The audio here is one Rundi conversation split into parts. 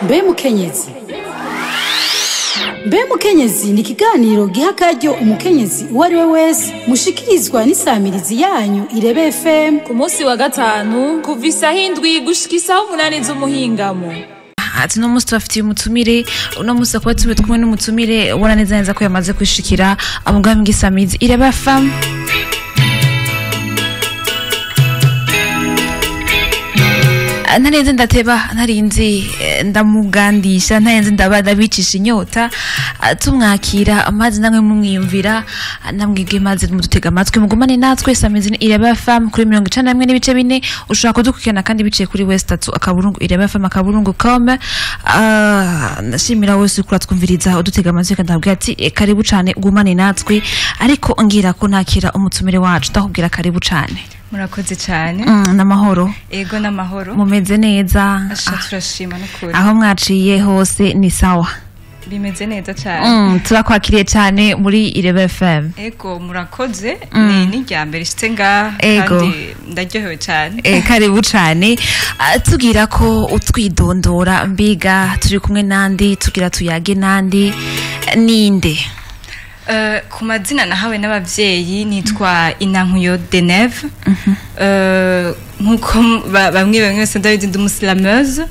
Mbe mukenyezi, mbe mukenyezi ni ikiganiro giha akaryo umukenyezi uwo ari we wese, mushikirizwa n'isamirizi yanyu Irebe FM. Ku munsi wa gatanu kuva isaha 7 gushika isaha 8 z'umuhingamo. Ati uno munsi tubafitiye umutumire. Uno munsi kuba turi kumwe n'umutumire, ubona neza neza ko yamaze kwishikira amugambi ngisamizi Irebe FM. Ntarenze ndateba, ntarinzi ndamugandisha, ntarenze ndaba ndabicisha inyota. Tumwakira amazi namwe mumwiyumvira, namwige mazi mudutega amatwi, mugumane natwe. Samizi Irebe FM kuri 91.4. Ushobora kudukurikirana kandi biciye kuri West 3 akaburungu Irebe FM akaburungu com. Ndashimira wese ukura twumviriza udutega amatwi, kandi ndabwira ati karibu cane, ugumane natwe. Ariko ngira ko nakira umutumire wacu, ndakubwira karibu cane. Murakoze cyane. N'amahoro? Ego, n'amahoro. Mumeze neza? Asha, turashima n'ukuri. Aho mwaciye hose ni sawa? Bimeze neza cyane. Turakwakiriye cyane muri Irebe FM. Ego, murakoze. Ni irya mbere shitse ngaha kandi ndaryohewe cyane. Karibu cyane. Tugira ko utwidondora, mbiga turi kumwe nandi, tugira tuyage nandi, ninde? Ku mazina nahawe n'abavyeyi nitwa Inankuyo Deneve. Nkuko bamwe bamwe bose ndabizi, ndi umuslameuse.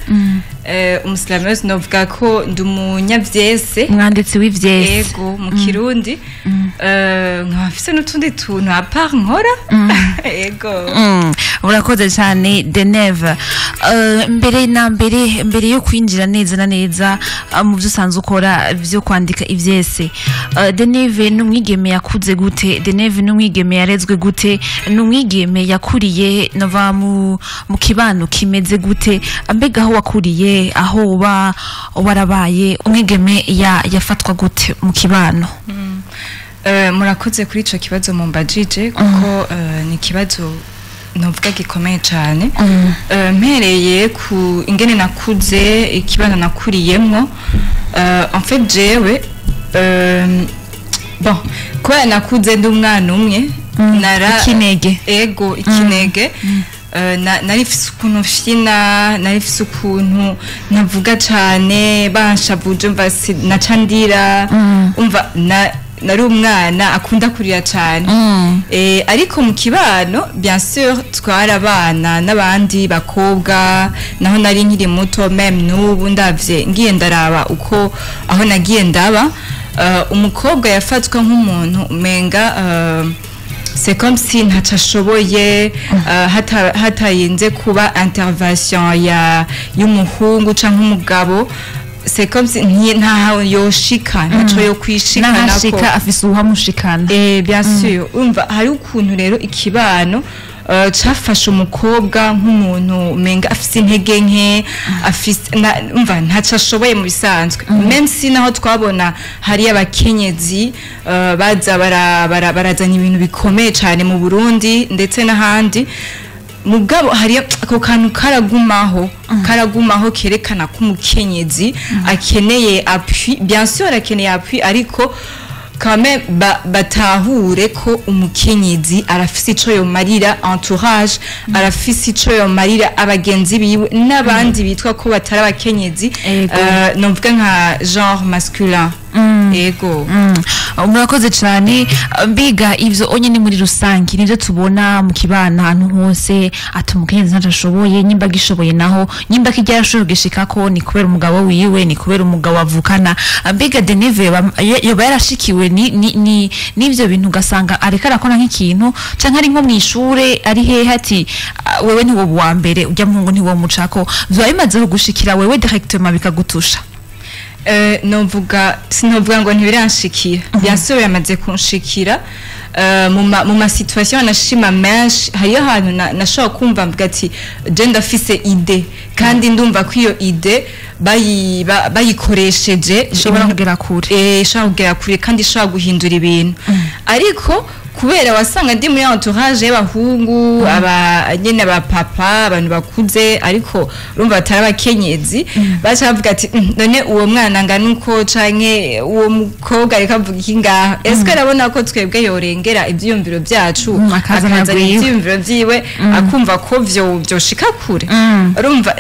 Umuslameuse novuga ko ndi umunyavyese. Umwanditsi w'ivyese. Ego, mu Kirundi. Nkaba mfise n'utundi tuntu à part nkora. Ego. Urakoze cyane Deneve. Mbere na mbere, mbere yo kwinjira neza na neza mu byo usanzwe ukora byo kwandika ivyese, Deneve ni umwigeme yakuze gute? Deneve ni umwigeme yarezwe gute? Ni umwigeme yakuriye nova mu kibano kimeze gute? Mbega aho wakuriye, aho uba warabaye, umwigeme yafatwa gute mu kibano? Murakoze kuri ico kibazo mumbajije, kuko ni ikibazo novuga gikomeye cyane. Mpereye ku ingene nakuze, ikibano nakuriyemwo, en fait jewe, bon, kubera nakuze ndi umwana umwe, nara Ikinege. Ego, ikinege. Nari mfise ukuntu mfyina, nari mfise ukuntu navuga cane, banshavuje umva naca ndira. Umva nari umwana akunda kurira cane. Ariko mu kibano, bien sûr, twarabana n'abandi bakobwa naho nari nkiri muto. Même n'ubu ndavye, ngiye ndaraba uko aho nagiye ndaba, umukobwa yafatwa nk'umuntu umenga c'est comme si ntaco ashoboye, hatayinze kuba intervention ya y'umuhungu canke umugabo. C'est comme si ntaho yoshika, ntaco yokwishika. Nahashika afise uwuhamushikana. Bien sûr. Umva, hari ukuntu rero ikibano cafashe umukobwa nk'umuntu umenga afise intege nke, afise umva ntaco ashoboye mu bisanzwe, même si naho twabona hari abakenyezi baza barazana ibintu bikomeye cane mu Burundi ndetse n'ahandi. Mugabo hari ako kantu karagumaho kerekana ko umukenyezi akeneye appui. Bien sûr akeneye appui, ariko quand même batahure ko umukenyezi arafise ico yomarira entourage, arafise ico yomarira abagenzi biwe n'abandi bitwa ko batari abakenyezi. Novuga nka genre masculin. Ego. Murakoze cyane. Mbiga ivyo onye ni muri rusange nivyo tubona mu kibana ahantu hose, ati umukenyezi ntaco ashoboye, nyimba gishoboye naho, nyimba kijya yarashoboye gishikako ni kubera umugabo wiwe, ni kubera umugabo avukana. Mbega Deneve yoba yarashikiwe ni n'ivyo bintu, ugasanga ariko arakora nk'ikintu canke ari nko mw'ishure, ari hehe, ati wewe ntiwoba uwa mbere, ujya muhungu ntiwo mucako? Vyoba bimaze kugushikira wewe directement bikagutusha? Novuga, sinovuga ngo ntibiranshikira. Bien sûr yamaze kunshikira mu ma situation nashima menshi. Hariyo ahantu nashobora kumva mvuga ati je ndafise idée, kandi ndumva ko iyo idée bayikoresheje ishobora kugera kure. Ishobora kugera kure kandi ishobora guhindura ibintu, ariko Kubera wasanga ndi muri entourage y'abahungu, aba nyene, aba papa, abantu bakuze, ariko urumva batari abakenyezi, baca bavuga ati: None uwo mwana angana uko canke uwo mukobwa ariko avuga iki ngaha? Ese arabona ko twebwe yorengera ivyiyumviro vyacu, akazana akazana gwiwe. ivyiyumviro vyiwe, akumva ko vyo vyoshika kure?" Urumva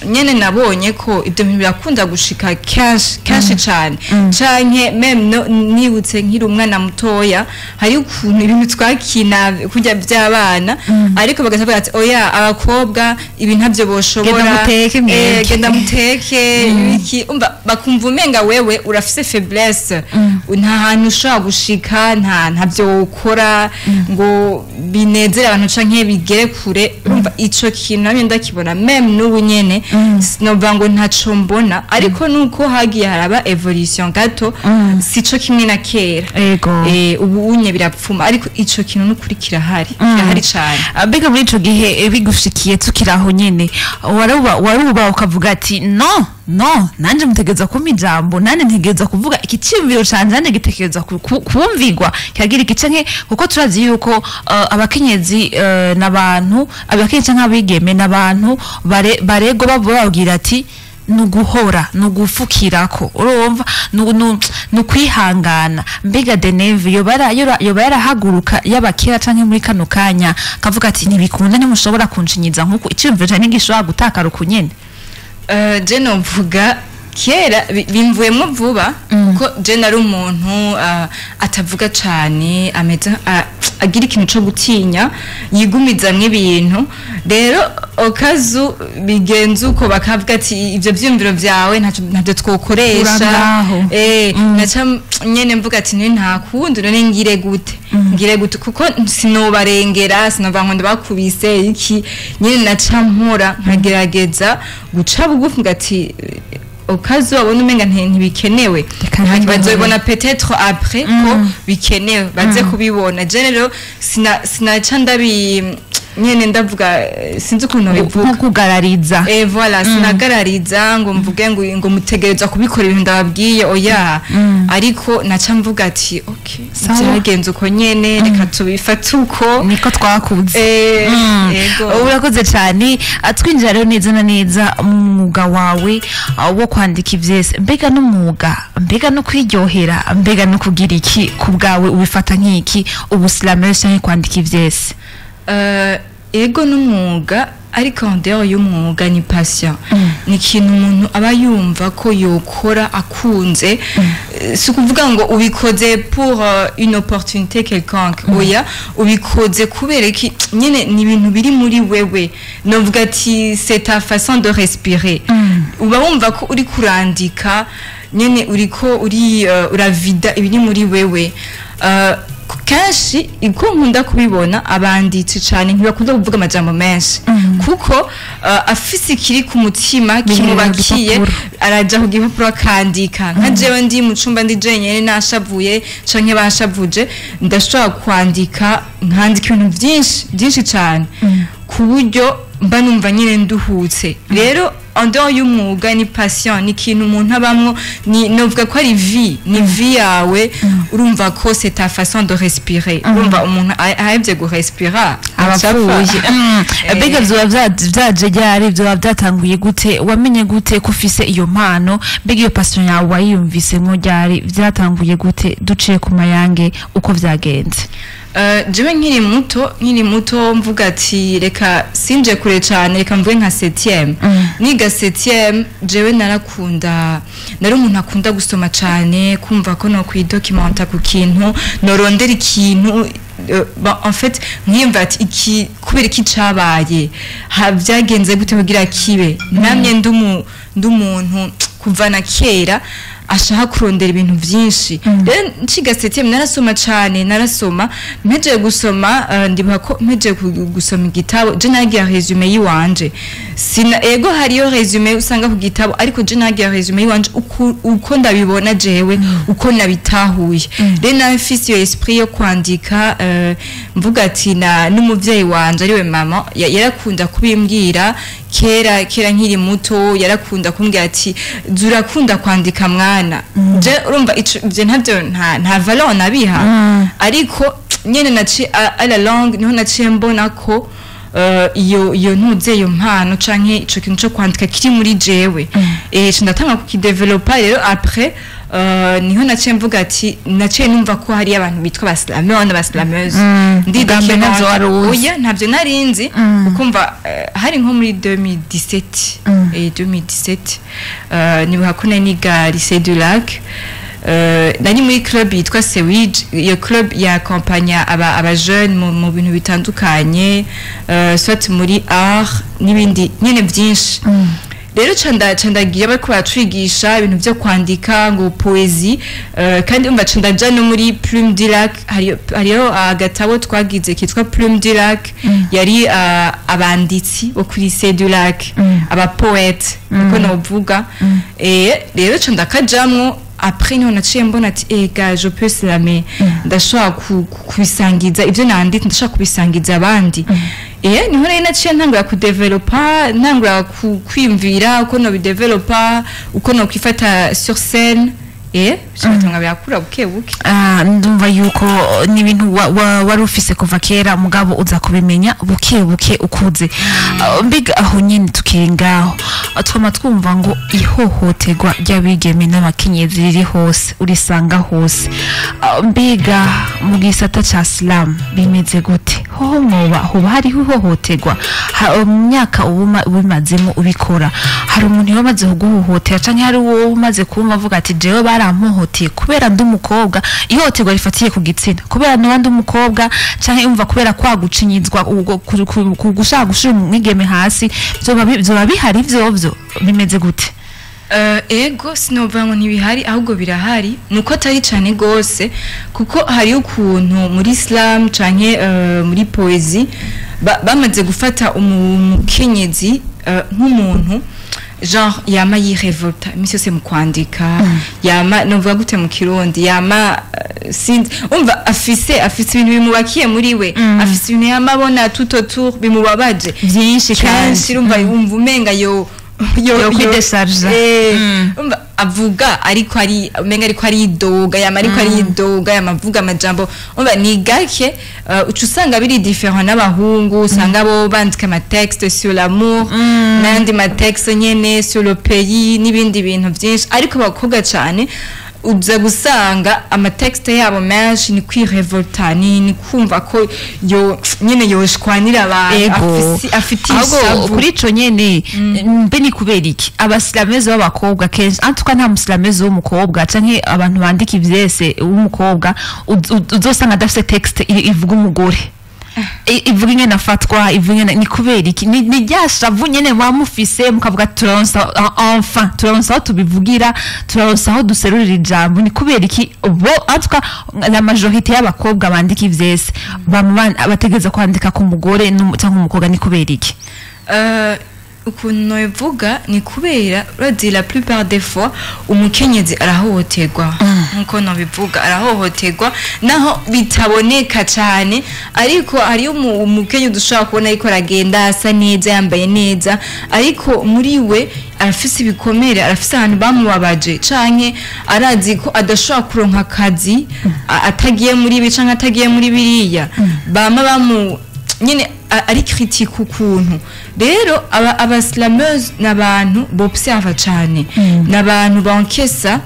nyene nabonye ko ibyo bintu birakunda gushika kenshi kenshi cane. Canke même no, nibutse nkiri umwana mutoya, hari ukuntu ibintu twakina kurya by'abana, ariko bagaca bavuga ati: "Oya, abakobwa ibi ntabyo boshobora." Genda muteke mwebwe. Genda muteke ibiki. Umva, bakumva umenga wewe urafise faiblesse, nta hantu ushobora gushika, ntabyo ukora ngo binezere abantu canke bigere kure. Urumva ico kintu namye ndakibona, même n'ubu nyene sinovuga ngo ntaco mbona, ariko nuko hagiye haraba évolution gato, sico kimwe na kera. Ubu unye birapfuma, ariko ico kintu n'ukuri kirahari, kirahari cane. Mbega muri ico gihe, bigushikiye tukiri aho nyene, waruba ukavuga ati: "No, no, nanje mutegereza kumpa ijambo, nanje ntegereza kuvuga iki ciyumviro canje, nanje gitekereza kumvigwa kiragira igice nke"? Kuko turazi yuko abakenyezi n'abantu, abakenyezi canke abigeme n'abantu barego bababwira ati nuguhora nugufukirako, urumva, nukwihangana. Mbega Deneve yoba yarahaguruka, yaba kera canke muri kano kanya, kavuga ati: "Ntibikunda, ntimushobora kunshinyiza nkuko iciyumviro cane ntigishobora gutakara uku nyene"? Je novuga kera bimvuyemwo vuba, kuko je nari umuntu atavuga cane, ameze agira ikintu co gutinya, yigumizamwo ibintu. Rero okazu bigenze uko, bakavuga ati: "Ivyo vyiyumviro vyawe ntavyo twokoresha." Urabaho. Naca nyene mvuga ati: "Ni nta kundi, none ngire gute, ngire gute?" Kuko sinobarengera, sinova ngo ndabakubise iki. Nyene naca mpora nkagerageza guca bugufi, ngati okazi wabona umenga ntibikenewe. Reka bazobibona peut-être après ko bikenewe, baze kubibona. Je rero sinaca ndabi nyene ndavuga, sinzi ukuntu bivuga. Nko kugarariza. Voilà, sinagarariza ngo mvuge ngo mutegerezwa kubikora ibintu ndababwiye, oya. Ariko naca mvuga ati: "Okay, Sawa. byagenze uko nyene, reka tubifate uko." Niko twakuze. Yego. Urakoze cyane. Twinjira rero neza na neza mu mwuga wawe wo kwandika ivyese. Mbega n'umwuga, mbega no kwiryohera, mbega no kugira iki? Ku bwawe ubifata nk'iki, ubusilamu canke kwandika ivyese? Ego, n'umwuga, ariko en dehors y'umwuga ni passion, ni ikintu umuntu aba yumva ko yokora akunze. Si ukuvuga ngo ubikoze pour une opportunité quelconque, oya, ubikoze kubera iki nyene, ni ibintu biri muri wewe. Novuga ati c'est ta façon de respirer. Uba wumva ko uri kurandika nyene uriko uri uravida ibiri muri wewe. Kenshi uko nkunda kubibona, abanditsi cyane ntibakunda kuvuga amajambo menshi, kuko afise ikiri ku mutima Biherera kimubakiye, ku gipapuro. Araja ku gipapuro akandika. Nka jewe ndi mu cumba, ndi jenyene, nashavuye canke bashavuje, ndashobora kwandika, nkandika ibintu byinshi byinshi cyane, ku buryo mba numva nyine nduhutse. Rero en dehors y'umwuga ni passion, ni ikintu umuntu abamwo, ni novuga ko ari vie, ni vie yawe. Urumva ko c'est ta façon de respirer. Urumva umuntu ahevye gurespirer abapfuye. Mbega vyoba vyaje ryari? Vyoba vyatanguye gute? Wamenye gute ko ufise iyo mpano? Mbega iyo passion yawe wayiyumvisemwo ryari? Vyatanguye gute? Duciye ku mayange uko vyagenze. Jewe nkiri muto, mvuga ati reka sinje kure cyane, reka mvuge nka septième, niga septième, jewe narakunda, nari umuntu akunda gusoma cyane, kumva ko no kwidocumenta ku kintu, norondera ikintu, bon, en fait nkiyumva ati iki kubera iki cabaye, ha byagenze gute kugira kibe. Namye ndumuntu kuva na kera ashaka kurondera ibintu byinshi. Rero nciga septième narasoma cyane, narasoma. Mpejeje gusoma, ndibuka ko mpejeje gusoma igitabo, je nagira résumé yiwanje. Sina ego, hariyo résumé usanga ku gitabo, ariko je nagira résumé yiwanje uko ndabibona jewe, uko nabitahuye. Rero nawe mfise iyo esprit yo kwandika, mvuga ati na n'umuvyeyi wanje ariwe mama yarakunda kubimbwira kera kera nkiri muto, yarakunda kumbwira ati: "Zurakunda kwandika mwana." Je urumva ico ivyo ntabyo nta valeur nabiha, ariko Nyene naci à la longue niho naciye mbona ko iyo ntuze, iyo mpano canke ico kintu co kwandika kiri muri jewe, ndatanga kukidevelopa. Rero après niho naciye mvuga ati, naciye numva ko hari abantu bitwa ba slameur n'aba slameuse. Ubwa mbere ntavyo wari uzi. Oya, ntabyo narinzi, ukumva hari nko muri 2017, 2017 nibuka ko nari niga lycée du Lac. Nari muri club yitwa Sewij. Iyo club yakompanya aba jeune mu bintu bitandukanye, soit muri art n'ibindi nyene byinshi. Rero ca ndagiye, bariko baratwigisha ibintu vyo kwandika ngo poésie, kandi umva ca ndaja no muri Plume du Lac. Hariyo agatabo twagize kitwa Plume du Lac, yari abanditsi bo kuri lycée du Lac, aba poète niko novuga. Rero ca ndakajamwo. Après niho naciye mbona ati: "Ega je peux slamer, ndashobora kubisangiza ibyo nanditse, ndashobora kubisangiza abandi." Niho rero naciye ntangura kudevelopa, ntangura kwiyumvira uko nobidevelopa, uko nokwifata sur scène, bigatanga birakura buke buke. Ah, ndumva yuko ni ibintu wari ufise kuva kera, mugabo uza kubimenya buke buke ukuze. Ah, mbega aho nyene tukiri ngaho, twama twumva ngo ihohoterwa ry'abigeme n'abakenyezi riri hose, urisanga hose. Ah, mbega mu gisata ca slam bimeze gute? Hoho mwoba hoba hariho ihohoterwa? Mu myaka ubimazemo ubikora, hari umuntu yamaze kuguhohotera, canke hari uwo umaze kumva avuga ati: "Jewe barampohoteye kubera ndi umukobwa"? Ihohoterwa rifatiye ku gitsina, kubera noba ndi umukobwa, canke umva kubera kwagucinyizwa, ubwo gushaka gushira umwigeme hasi, vyoba bihari? Vyovyo bimeze gute? Ego, sinovuga ngo ntibihari, ahubwo birahari, nuko atari cane gose, kuko hariyo ukuntu muri slam canke muri poésie bamaze gufata umukenyezi nk'umuntu genre yama yirevolta imisi yose mu kwandika, yama, novuga gute mu Kirundi, yama sinzi, umva afise ibintu bimubakiye muri we, afise ibintu yama abona tout autour bimubabaje. Vyinshi. Kenshi urumva wumva umenga yo Yo kwidesharja. Umva avuga ariko ari umenga ariko aridoga, yama ariko aridoga, yama avuga amajambo, umva ni gake. Uca usanga biri différent n'abahungu, usanga bo bandika ama texte sur l'amour n'ayandi ma texte nyene sur le pays n'ibindi bintu byinshi, ariko abakobwa cyane uza gusanga ama texte yabo menshi ni kwirevolta, ni kumva ko yo nyene yoshwanira abantu. Ego. Afite Ahubwo ishavu. Kuri ico nyene, mbe ni kubera iki abasilameze b'abakobwa kenshi, antuka nta musilameze w'umukobwa canke abantu bandika ivyese w'umukobwa uzosanga adafise texte ivuga umugore, ivuga ingene afatwa, ivuga ingene? Ni kubera iki? Ni rya shavu nyene muba mufise, mukavuga: "Turaronsa, enfin turaronsa aho tubivugira, turaronsa aho duserurira ijambo"? Ni kubera iki bo, antuka la majorité y'abakobwa bandika ivyese bama bategereza kwandika ku mugore canke umukobwa? Ni kubera iki? Ukuntu nobivuga ni kubera urazi la plupart des fois umukenyezi arahohoterwa, nkuko nobivuga, arahohoterwa naho bitaboneka cyane, ariko hariyo umukenyezi ushobora kubona ariko aragenda asa neza, yambaye neza, ariko muri we arafise ibikomere, arafise ahantu bamubabaje, canke arazi ko adashobora kuronka akazi atagiye muri ibi canke atagiye muri biriya, bama bamu nyine ari critique ukuntu. Rero aba slameuse n'abantu bobserva cane, n'abantu bankesa,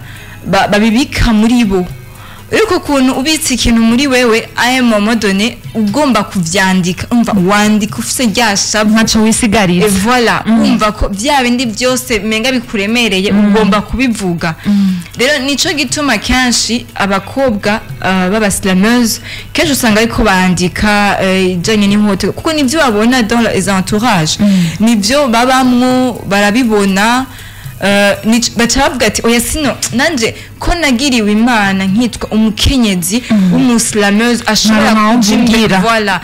babibika muri bo, ariko ukuntu ubitse ikintu muri wewe, à un moment donné ugomba kuvyandika, umva wandika ufise rya shavu. Ntaco wisigarira. Et voilà, umva ko vya bindi byose menga bikuremereye ugomba kubivuga. Rero nico gituma kenshi abakobwa b'aba slameuse kenshi usanga ariko bandika ijanye n'ihohoterwa, kuko nivyo babona dans les entourages, nivyo babamwo, barabibona. Baca bavuga ati: "Oya, sino nanje ko nagiriwe Imana nkitwa umukenyezi w'umuslameuse ashobora Nkaronka aho kuja imbere." mvugira. Voilà,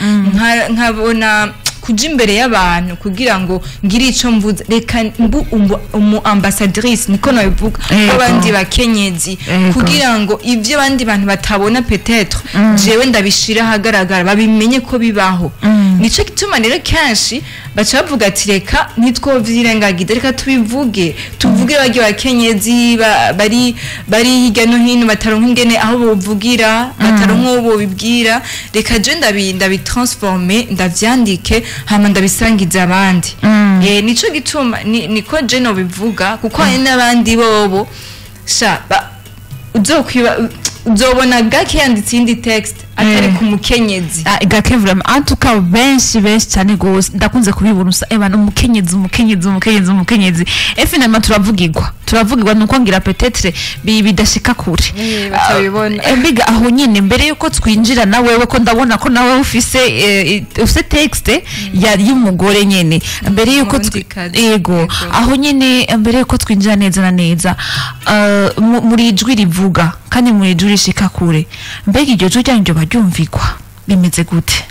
nkabona kuja imbere y'abantu kugira ngo ngire ico mvuze, reka mbu umu ambassadrice, niko nabivuga, w'abandi bakenyezi, kugira ngo ivyo abandi bantu batabona peut-être jewe ndabishira ahagaragara, babimenye ko bibaho. Nico gituma rero kenshi baca bavuga ati reka ntitwovyirengagiza, reka tubivuge, tuvuge barya bakenyezi bari hirya no hino bataronka ingene aho bovugira, bataronka uwo bobibwira, reka je ndabitransforme, ndavyandike, hama ndabisangiza abandi. Nico gituma niko je nobivuga, kuko hari n'abandi bobo sha uzokwiba uzobona gake yanditse iyindi texte atari ku mukenyezi. Gake vraiment, en tout cas benshi benshi cyane gose ndakunze kubibona usa ebana umukenyezi umukenyezi umukenyezi umukenyezi, et finalement turavugirwa nuko ngira peut-être bidashika kure. Batabibona. Mbega aho nyine mbere yuko twinjira na wewe, ko ndabona ko nawe ufise texte ya y'umugore nyene mbere yuko Umurundikazi. Yego. Yego. Aho nyine mbere yuko twinjira neza na neza, muri ijwi rivuga kandi muri ijwi rishika kure, mbega iryo jwi ryanyu ryoba ryumvikwa bimeze gute?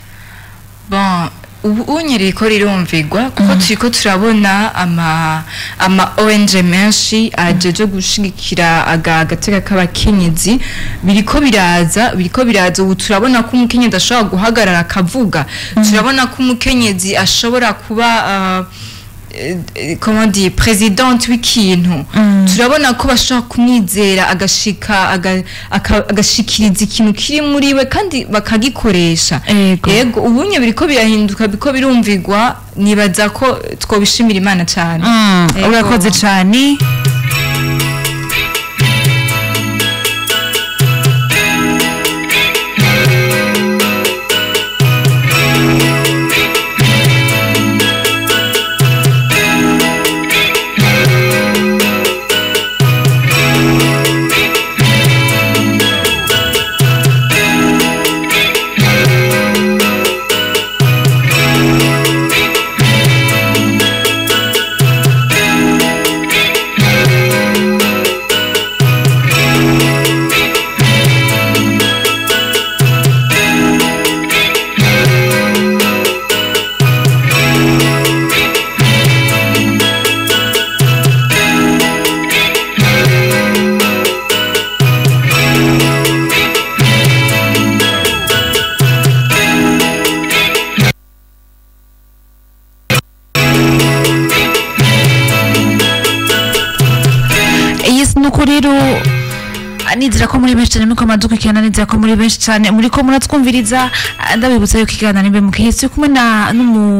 Bon, ubu unye ririko rirumvigwa, kuko turiko turabona ama ONG menshi ajeje gushigikira agateka k'abakenyezi, biriko biraza. Ubu turabona ko umukenyezi ashobora guhagarara akavuga, turabona ko umukenyezi ashobora kuba comment dire, présidente w'ikintu, turabona ko bashobora kumwizera agashika agashikiriza ikintu kiri muri we kandi bakagikoresha. Ego. Yego, ubunye biriko birahinduka, biriko birumvigwa, nibaza ko twobishimira Imana cyane. Ego. Urakoze cyane. Yes, nuko rero nizera ko muri benshi cyane muriko muradukurikirana, nizera ko muri benshi cyane muriko muratwumviriza. Ndabibutsa yuko ikiganiro nimbe mukihetse kumwe na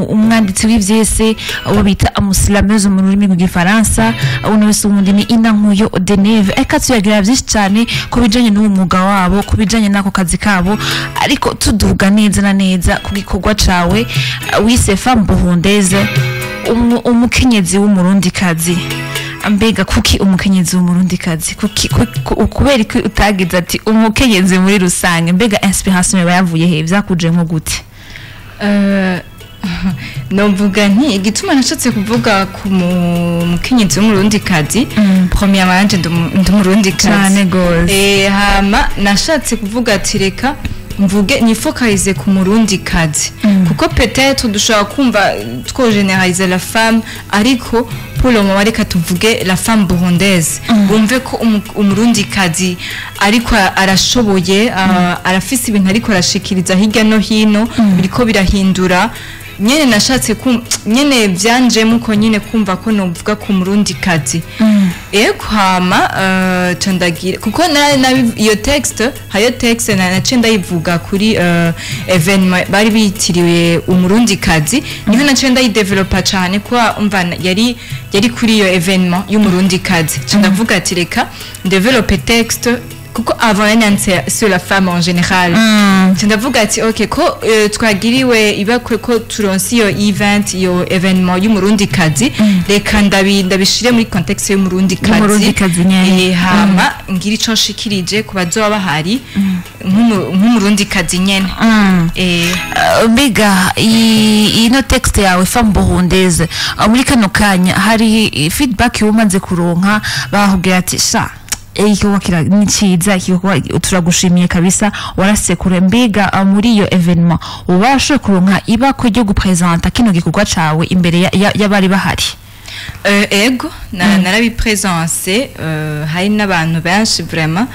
umwanditsi w'ivyese uwo bita umuslameuse mu rurimi rw'igifaransa, uno wese wundi ni Inankuyo Deneve. Eka tuyagira byinshi cyane ku bijanye n'uwo mwuga wabo, ku bijanye n'ako kazi kabo, ariko tuduga neza na neza ku gikorwa cawe wise Femme Burundaise, umukenyezi w'umurundikazi. Mbega kuki umukenyezi w'umurundikazi? Kuki kubera iki utagize ati umukenyezi muri rusange? Mbega inspiration yawe yavuye he? Vyakuje nko gute? Novuga nti igituma nashatse kuvuga ku mukenyezi w'umurundikazi, premièrement yanje ndi umurundikazi. Cane gose. Hama nashatse kuvuga ati reka mvuge nifocalise ku murundikazi, kuko peut-être dushobora kumva two généraliser la femme, ariko pour le moment reka tuvuge la femme burundaise, bumve ko umurundikazi ariko arashoboye, arafise ibintu ariko arashikiriza hirya no hino, biriko birahindura nyene. Nashatse nyene vyanjemo uko nyene kumva ko novuga ku murundikazi. Ego, hama candagira kuko iyo texte, hayo texte na naciye ndayivuga kuri événement bari bitiriwe umurundikazi, niho naciye ndayidevelopa cane, kuba umva yari kuri iyo événement y'umurundikazi. Ca ndavuga ati reka développe texte, kuko avant yari nanditse sur la femme en général. Ca ndavuga ati ok, ko twagiriwe ibakwe ko turonse iyo event, iyo événement y'umurundikazi, reka ndabishire muri contexte y'umurundikazi. Y'umurundikazi nyene. Hama ngira ico nshikirije ku bazoba bahari nk'umurundikazi nyene. Mbega ino texte yawe Femme Burundaise, muri kano kanya hari feedback umaze kuronka bakubwira ati sha igikorwa ni ciza, igikorwa turagushimiye kabisa, warasekure? Mbega muri iyo événement ubashe kuronka ibakwe ryo gupresenta kino gikorwa cawe imbere y'abari bahari? Ego, narabipresense, hari n'abantu benshi vraiment,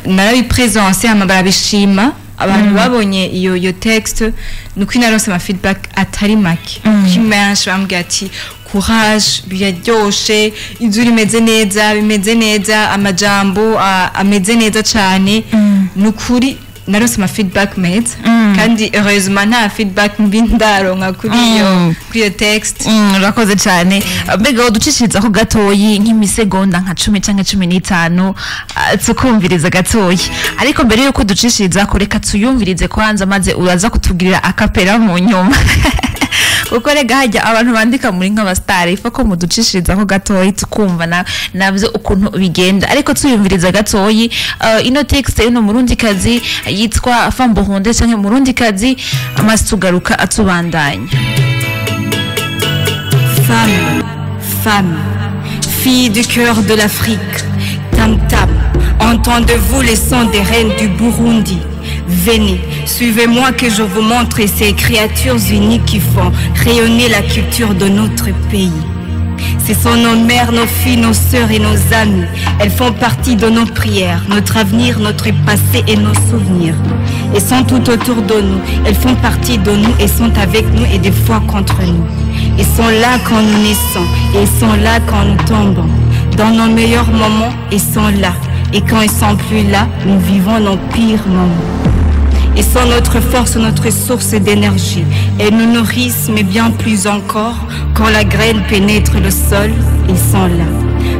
narabipresense hama barabishima. Abantu babonye iyo texte, nuko inaronse ama feedback atari make menshi, bambwira ati courage, biraryoshe, inzu rimeze neza, bimeze neza, amajambo ameze neza cane. Nukuri naronse ama feedback meza, kandi heureusement nta feedback mbi ndaronka kuri iyo texte. Urakoze cyane. Mbega uducishiriza ko gatoyi nk'imisegonda nka 10 cyangwa 15, tukumviriza gatoyi? Ariko mbere yuko ducishiriza ko, reka tuyumvirize kwanza, maze uraza kutugirira a cappella mu nyuma, kuko rega hajya abantu bandika muri nk'abasitari ifa ko muducishiriza ko gatoyi tukumva nabyo ukuntu bigenda. Ariko tuyumviriza gatoyi ino texte y'uno murundikazi yitwa Fambohonde canke Murundikazi, amaze tugaruka atubandanya. Femme, femme, fille du cœur de l'Afrique, tam tam, entendez-vous les sons des reines du Burundi? Venez, suivez-moi que je vous montre ces créatures uniques qui font rayonner la culture de notre pays. Ce sont nos mères, nos filles, nos sœurs et nos amies. Elles font partie de nos prières, notre avenir, notre passé et nos souvenirs. Elles sont tout autour de nous. Elles font partie de nous et sont avec nous et des fois contre nous. Elles sont là quand nous naissons et elles sont là quand nous tombons. Dans nos meilleurs moments, elles sont là. Et quand ils sont plus là, nous vivons nos pires moments. Elles sont notre force, notre source d'énergie. Elles nous nourrissent, mais bien plus encore, quand la graine pénètre le sol, ils sont là.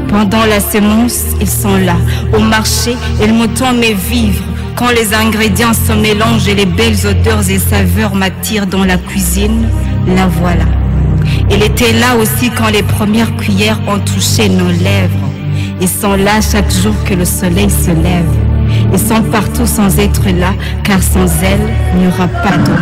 Pendant la semence, ils sont là. Au marché, elles m'entendent mes vivres. Quand les ingrédients se mélangent et les belles odeurs et saveurs m'attirent dans la cuisine, la voilà. Elle était là aussi quand les premières cuillères ont touché nos lèvres. Ils sont là chaque jour que le soleil se lève. Ils sont partout sans être là, car sans elles, il n'y aura pas d'eau.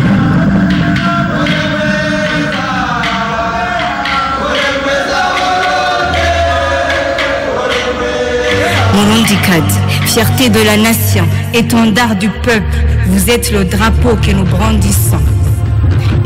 Murundikazi, fierté de la nation, étendard du peuple, vous êtes le drapeau que nous brandissons.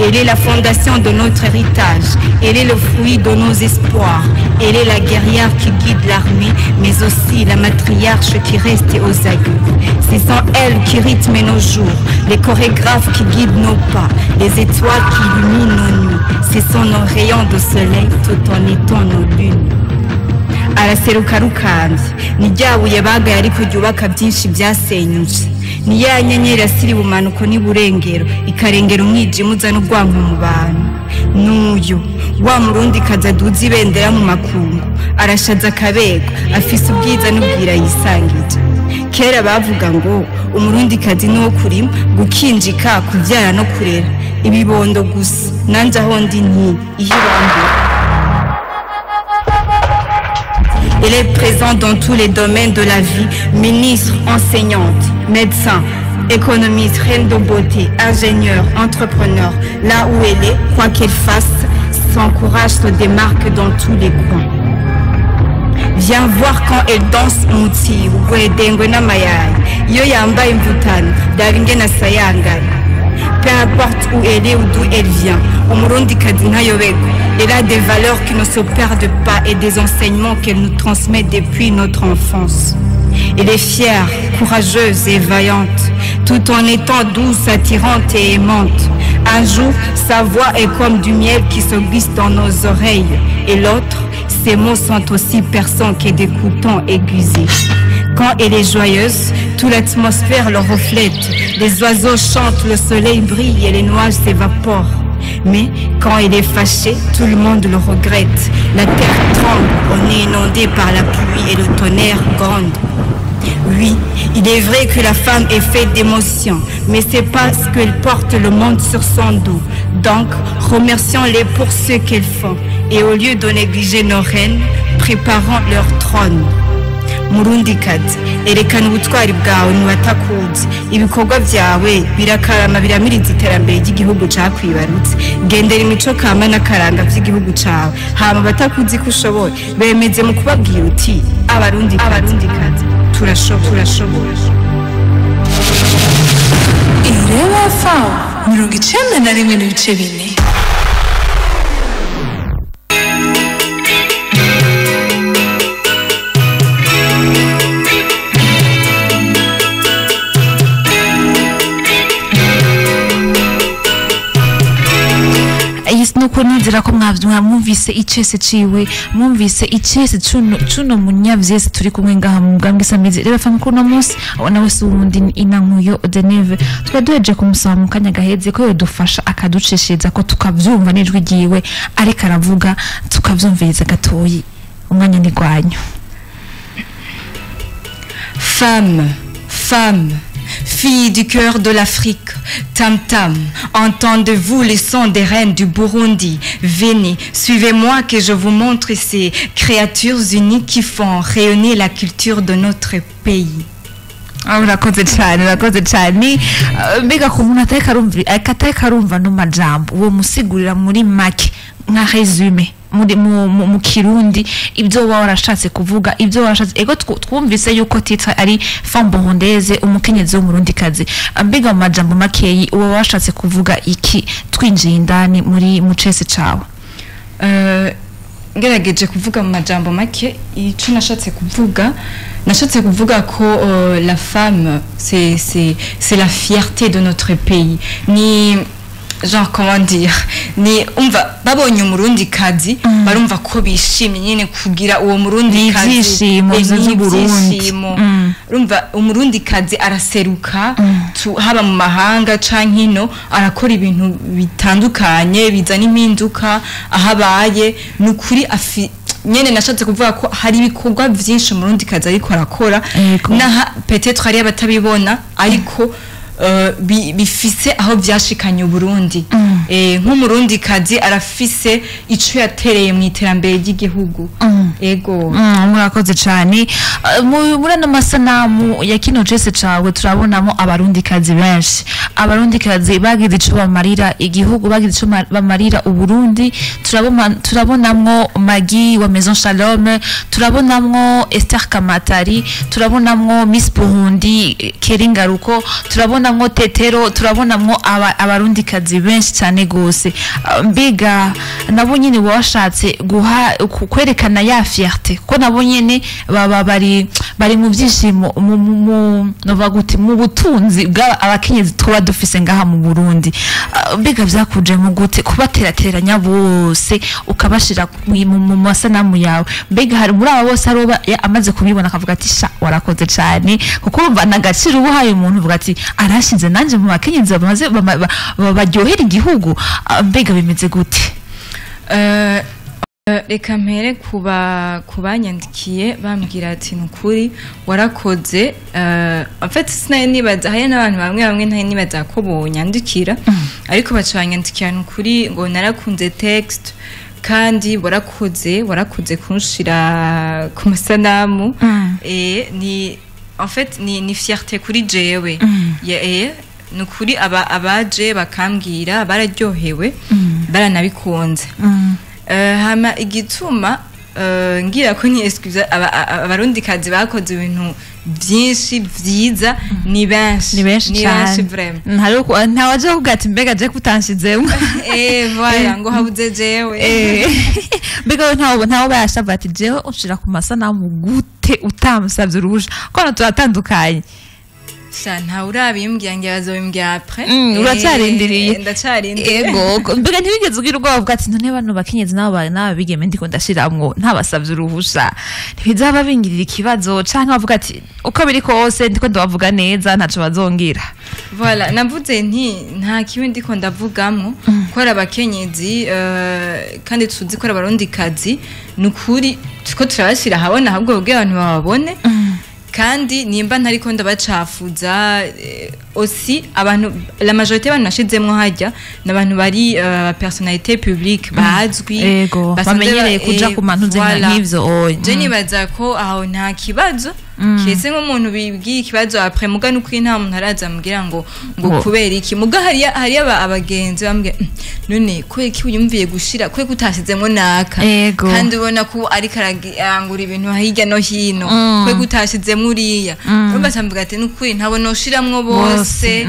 Elle est la fondation de notre héritage. Elle est le fruit de nos espoirs. Elle est la guerrière qui guide l'armée, mais aussi la matriarche qui reste aux aguets. Ce sont elles qui rythment nos jours, les chorégraphes qui guident nos pas, les étoiles qui illuminent nos nuits. Ce sont nos rayons de soleil tout en étant nos lunes. Araseruka rukambye, ni rya buye bagaye ariko ryubaka byinshi byasenyutse, ni ya nyenyeri asiri bumanuko n'iburengero ikarengera umwijima uzana urwanko mu bantu. N'uyu wa murundi kaza aduza ibendera mu makungu, arashaza akabego, afise ubwiza n'ubwira yisangije. Kera bavuga ngo umurundikazi ni uwo kurima, gukinjika, kubyara no kurera ibibondo gusa. Nanjye aho ndi nti iyo ibambura. Elle est présente dans tous les domaines de la vie, ministre, enseignante, médecin, économiste, reine de beauté, ingénieur, entrepreneur. Là où elle est, quoi qu'elle fasse, son courage se démarque dans tous les coins. Viens voir quand elle danse umuti, ugwedengwe n'amayayi. Iyo yambaye imvutano, raba ingene asayangana. Peu importe où elle est ou d'où elle vient, umurundikazi ntayobegwa. Elle a des valeurs qui ne se perdent pas et des enseignements qu'elle nous transmet depuis notre enfance. Elle est fière, courageuse et vaillante, tout en étant douce, attirante et aimante. Un jour, sa voix est comme du miel qui se glisse dans nos oreilles, et l'autre, ses mots sont aussi perçants que des couteaux aiguisés. Quand elle est joyeuse, toute l'atmosphère le reflète. Les oiseaux chantent, le soleil brille et les nuages s'évaporent. Mais quand elle est fâchée, tout le monde le regrette. La terre tremble, on est inondé par la pluie et le tonnerre gronde. Oui, il est vrai que la femme est faite d'émotions, mais c'est parce qu'elle porte le monde sur son dos. Donc, remercions-les pour ce qu'elles font. Et au lieu de négliger nos reines, préparons leur trône. Murundikazi, erekana ubutwari bwawe ntibatakuzi. Ibikorwa byawe birakarama, biramiriza iterambere ry'igihugu cakwibarutse. Gendera imico kama n'akaranga by'igihugu cawe, hama batakuzi ko ushoboye bemeze mu kubabwira uti abarundi, abarundikazi, turashoboye, turashoboye. Ireba FM 91.4. Nuko nizera ko mwamwumvise icese ciwe, mwumvise icese cuno munyavyese turi kumwe ngaha mu bwambwe samizi. Rero fam kuno munsi abona wese uwundi ni Inankuyo Deneve, twari duheje kumusaba mu kanya gaheze ko yodufasha akaducishiriza ko tukavyumva n'ijwi ryiwe ariko aravuga, tukavyumviriza gatoyi. Umwanya ni gwanyu. Femme, femme, fille du cœur de l'Afrique, tam tam, entendez-vous les sons des reines du Burundi? Venez, suivez-moi que je vous montre ces créatures uniques qui font rayonner la culture de notre pays. Ah, urakoze cyane, urakoze cyane. Mbega ku muntu atariko arumva no majambo, uwo musigurira muri make nka résumé muri mu Kirundi ibyo waba warashatse kuvuga, ibyo warashatse. Ego, twumvise yuko titre ari femme burundaise, umukenyezi w'umurundikazi. Mbega mu majambo makeyi uwo washatse kuvuga iki, twinjiye indani muri mu cese cawe? Ngerageje kuvuga mu majambo make ico nashatse kuvuga, nashatse kuvuga ko la femme, c'est la fierté de notre pays. Ni genre, comment dire, ni umva babonye umurundi kazi barumva ko bishimye nyene kugira uwo murundi Ni kazi. ivyishimo Ni vy'Uburundi. ivyishimo. Urumva umurundi kazi araseruka haba mu mahanga canke ino, arakora ibintu bitandukanye bizana impinduka aho abaye. Ni ukuri afi nyene nashatse kuvuga ko hari ibikorwa vyinshi umurundi kazi ariko arakora, naha peut-être hari abatabibona, ariko bifise aho vyashikanye Uburundi. Nk'umurundi kazi arafise ico yatereye mu iterambere ry'igihugu. Ego. Murakoze cyane. Muri ano masanamu ya kino cese cawe turabonamo abarundikazi benshi, abarundikazi bagize ico bamarira igihugu, bagize ico bamarira Uburundi. Turabonamwo Maggie wa Maison Shalom, turabonamwo Esther Kamatari, turabonamwo Miss Burundi Keri Ngaruko, turabonamwo Tetero, turabonamwo abarundikazi benshi cyane gose. Mbega nabo nyene washatse guha kwerekana ya fierté ko nabo nyene baba bari mu byishimo mu nova gute mu butunzi bwa abakenyezi tuba dufise ngaha mu Burundi? Mbega vyakuje mu gute kubaterateranya bose ukabashira mu masanamu yawe? Mbega hari muri aba bose hari uba amaze kubibona akavuga ati: "Sha, warakoze cyane"? Kuko urumva nagaciro uba uhaye umuntu uvuga ati: "Arashinze nanje mu bakenyezi bamaze baryohera igihugu." Mbega bimeze gute? Reka mpere kuba kubanyandikiye bambwira ati: "Nukuri warakoze." En fait sinari nibaza, hari n'abantu bamwe bamwe ntari nibaza ko bonyandikira, ariko baca banyandikira: "Nukuri ngo narakunze texte, kandi warakoze, warakoze kunshira ku masanamu." Ni en fait ni fierté kuri jewe. Nukuri aba abaje bakambwira bararyohewe, baranabikunze. Hama igituma ngira ko ni excuse abarundikazi bakoze ibintu byinshi vyiza, ni benshi. Ni benshi Ni benshi cyane. Vraiment. Ntawaje kuvuga ati: "Mbega je kutanshizemo?" Voilà, ngo habuze jewe. Mbega we ntawe bayashavuye ati: "Jewe unshira ku masanamu gute utamusavye uruhusha?" Ko hano turatandukanye. Sha, ntawe urabimbwira, ngira bazobimbwira après. Uracarindiriye. Ndacarindiriye. Ego, mbega ntibigeze ugira ubwoba bwa ati: "None bano bakenyezi nabo bigeme ndiko ndashiramwo ntabasavye uruhusha, ntibizaba bingirira ikibazo?" Canke bavuga ati: "Uko biri kose ndiko ndabavuga neza, ntaco bazongira"? Voilà, navuze nti nta kibi ndiko ndavugamwo, ko ari abakenyezi, kandi tuzi ko ari abarundikazi. Ni ukuri turiko turabashyira ahabona ahubwo kugira abantu bababone, kandi nimba ntariko ndabacafuza, aussi abantu, la majorité y'abantu nashizemwo harya ni abantu bari personnalité publique bazwi, basanzwe Bamenyereye kuja ku mantuze nka voilà. nk'ivyo oya. Je nibaza ko aho nta kibazo, kiretse nk'umuntu bibwiye ikibazo après. Muga nuko nta muntu araza ambwira ngo kubera iki. Muga hariya abagenzi bambwira: None kubera iki wiyumviye gushira, kubera ko utashizemwo naka, kandi ubona ko ariko arangura ibintu hirya no hino, kubera ko utashizemwo uriya?" Urumva camvuga ati: "Nukuri ntabwo noshiramwo bose." Bose.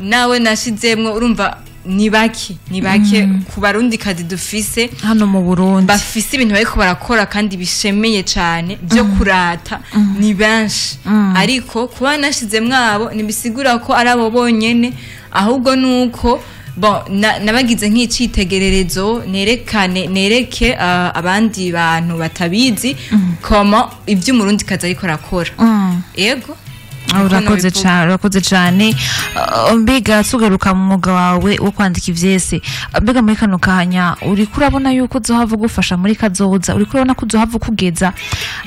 Nawe nashizemwo, urumva ni bake, ni bake ku barundikazi dufise hano mu Burundi bafise ibintu bariko barakora kandi bishemeye cane byo kurata, ni benshi. Ariko kuba nashizemwo abo ntibisigura ko ari abo bonyene, ahubwo nuko Bon, nabagize nk'icitegererezo, nerekane, nereke abandi bantu batabizi comment ivyo Umurundi kazi ariko arakora. Yego. Urakoze cyane, urakoze cyane. Mbega tugaruka mu mwuga wawe wo kwandika ivyese, mbega muri kano kanya uriko urabona yuko uzohava ugufasha muri kazoza? Uriko urabona ko uzohava ukugeza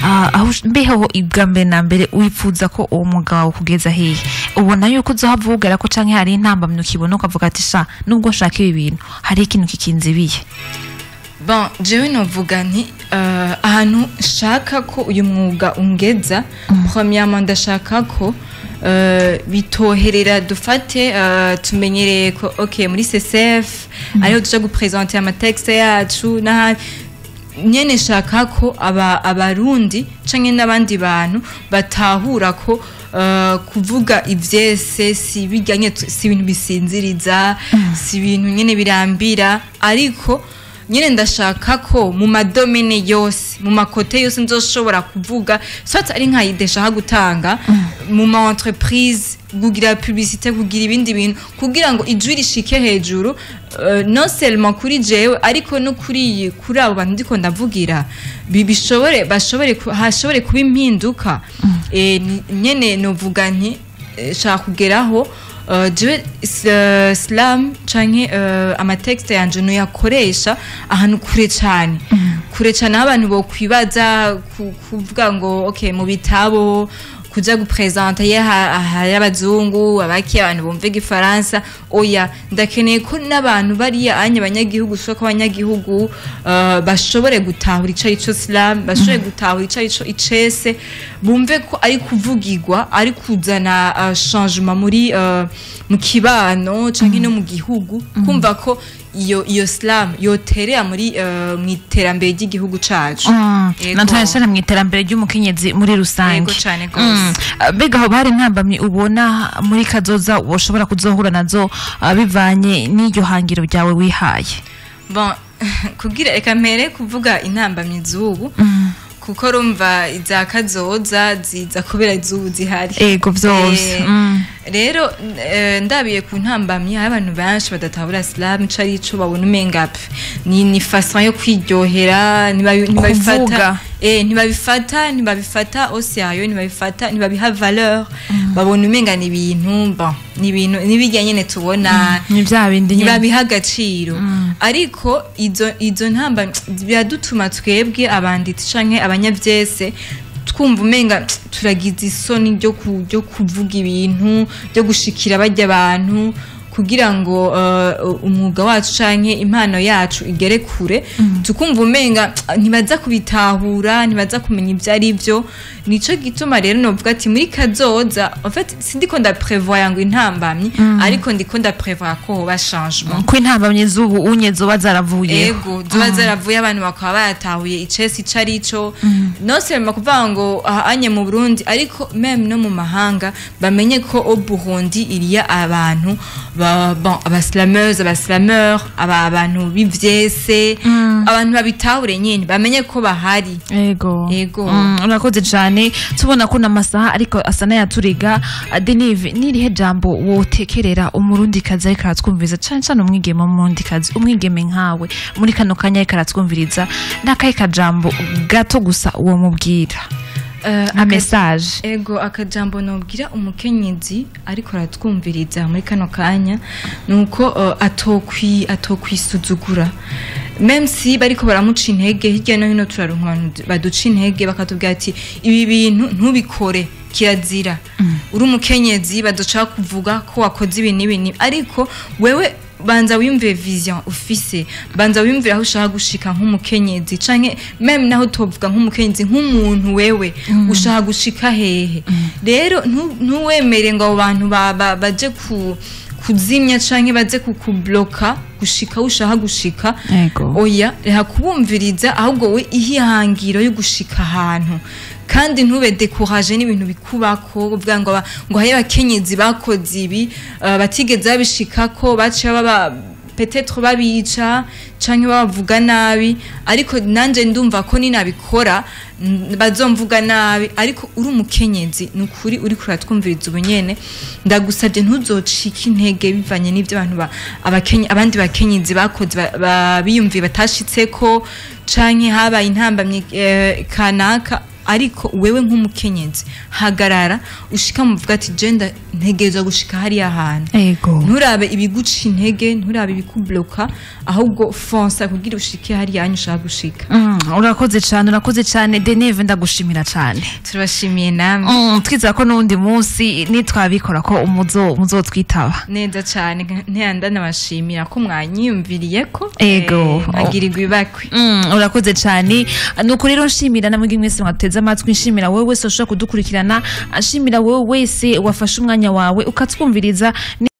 aho mbeho ibwa mbere na mbere wifuza ko uwo mwuga wawe ukugeza hehe? Ubona yuko uzohava uwugera ko, canke hari intambamyi ukibona ukavuga ati: "Sha, nubwo nshaka ibi bintu, hari ikintu kikinzibiye"? Bon, jewe novuga nti ahantu nshaka ko uyu mwuga ungeza, premièrement ndashaka ko bitoherera. Dufate tumenyereye ko, okay, muri CCF ariho tuja gupresenter amatexte yacu n'ahandi nyene. Shaka ko aba Abarundi canke n'abandi bantu batahura ko kuvuga ivyese si bijyanye, si ibintu bisinziriza, si ibintu nyene birambira. Ariko nyene ndashaka ko mu madomaines yose, mu macôtés yose, nzoshobora kuvuga, soit ari nka idée nshaka gutanga mu ma entreprise, kugira publicité, kugira ibindi bintu, kugira ngo ijwi rishike hejuru, non seulement kuri jewe, ariko no kuri abo bantu ndiko ndavugira, bishobore bashobore hashobore kuba impinduka. Nyene novuga nti shaka kugeraho jewe slam canke amatexte yanje noyakoresha ahantu kure cane, kure cane, aho abantu bokwibaza kuvuga ngo okay, mu bitabo, kuja gupresenta ye hari abazungu, abaki, abantu bumva igifaransa. Oya, ndakeneye ko n'abantu bariya anya abanyagihugu, soko abanyagihugu bashobore gutahura ico arico slam, bashobore gutahura ico arico icese, bumve ko ari kuvugirwa, ari kuzana changement muri mu kibano canke no mu gihugu, kumva ko iyo slam yoterera muri mu iterambere ry'igihugu cacu. Yego. Na cyane cyane mu iterambere ry'umukenyezi muri rusange. Yego cane gose. Mbega aho bari ntambamyi ubona muri kazoza woshobora kuzohura nazo bivanye n'iryo hangiro ryawe wihaye? Bon, kugira reka mpere kuvuga intambamyi z'ubu, kuko rumva iza kazoza ziza kubera iz'ubu zihari. Ego, vyose. Rero ndabiye ku ntambamyi, hari abantu benshi badatahura slam ico ari ico, babona umenga pfe, ni façon yo kwiryohera, ntibabifata Kuvuga. Ntibabifata au sérieux, ntibabifata, ntibabiha valeur. Babona umenga ni ibintu, bon, ni ibintu nibijya nyene tubona. Ni vya bindi nyene. Ntibabiha agaciro. Ariko izo ntamba biradutuma twebwe abanditsi canke abanyavyese twumva umenga turagize isoni ryo kuvuga ibintu, ryo gushikira barya abantu, kugira ngo umwuga wacu canke impano yacu igere kure. Tukumva umenga ntibaza kubitahura, ntibaza kumenya ibyo ari byo. Nico gituma rero novuga ati muri kazoza, en fait, sindiko ndaprevoya ngo intambamyi, ariko ndiko ndaprevoya ko hoba changement. Ko intambamyi z'ubu unye zoba zaravuyeho. Ego, ziba zaravuye, abantu bakaba bayatahuye icesi ico ari cyo, non seulement kuvuga ngo aha anye mu Burundi, ariko même no mu mahanga bamenye ko au Burundi il y a abantu ba, bon, abaslameuses, abaslameurs, aba abantu b'ivyese, abantu babitahure nyene, bamenye ko bahari. Ego. Ego. Urakoze cyane. Tubona ko n'amasaha ariko asa n'ayaturiga. Denive, nirihe jambo wotekerera Umurundi kazi ariko aratwumviriza, cane cane umwigeme w'Umurundi kazi, umwigeme nkawe muri kano kanya ariko aratwumviriza, n'akahe kajambo gato gusa uwo mubwira nka message? Ego, akajambo nobwira umukenyezi ariko aratwumviriza muri kano kanya nuko atokwisuzugura, même si bariko baramuca intege hirya no hino. Turaronka abantu baduca intege, bakatubwira ati: "Ibi bintu ntubikore, kirazira, uri umukenyezi baduca kuvuga ko wakoze ibi n'ibi n'ibi." Ariko wewe banza wiyumvire vision ufise, banza wiyumvire aho ushaka gushika nk'umukenyezi, canke même naho tovuga nk'umukenyezi, nk'umuntu, wewe ushaka gushika hehe? Rero ntuwemere ngo abo bantu baje kuzimya canke baze kukubloka gushika aho ushaka gushika. Oya, reka kubumviriza, ahubwo we ihangiro yo gushika ahantu, kandi ntube découragé n'ibintu bikubako, uvuga ngo ngo hari abakenyezi bakoze ibi, batigeze babishikako, baciye baba peut-être babica canke babavuga nabi, ariko nanje ndumva ko ninabikora bazomvuga nabi. Ariko uri umukenyezi, ni ukuri uriko uratwumviriza ubu nyene, ndagusabye ntuzocike intege bivanye n'ibyo abantu abandi bakenyezi bakoze biyumviye batashitseko, canke habaye intambamyi kanaka. Ariko wewe nk'umukenyezi hagarara, ushika muvuga ati: "Je ntegerezwa gushika hariya hantu." Nturabe ibiguca intege, nturabe ibikubloka, ahubwo fonça kugira ushike hariya hantu ushaka gushika. Urakoze cyane, urakoze cyane Deneve, ndagushimira cyane. Turabashimiye namwe. Twizera ko n'uwundi munsi nitwabikora ko umuzo muzotwitaba. Neza cyane, ntiyanda nabashimira ko mwanyiyumviriye ko nkagirirwa ibakwe. Urakoze cyane. Nuko rero nshimira namwe mwese mwateze amatwi, nshimira wowe wese ushobora kudukurikirana, nshimira wowe wese wafashe umwanya wawe ukatwumviriza.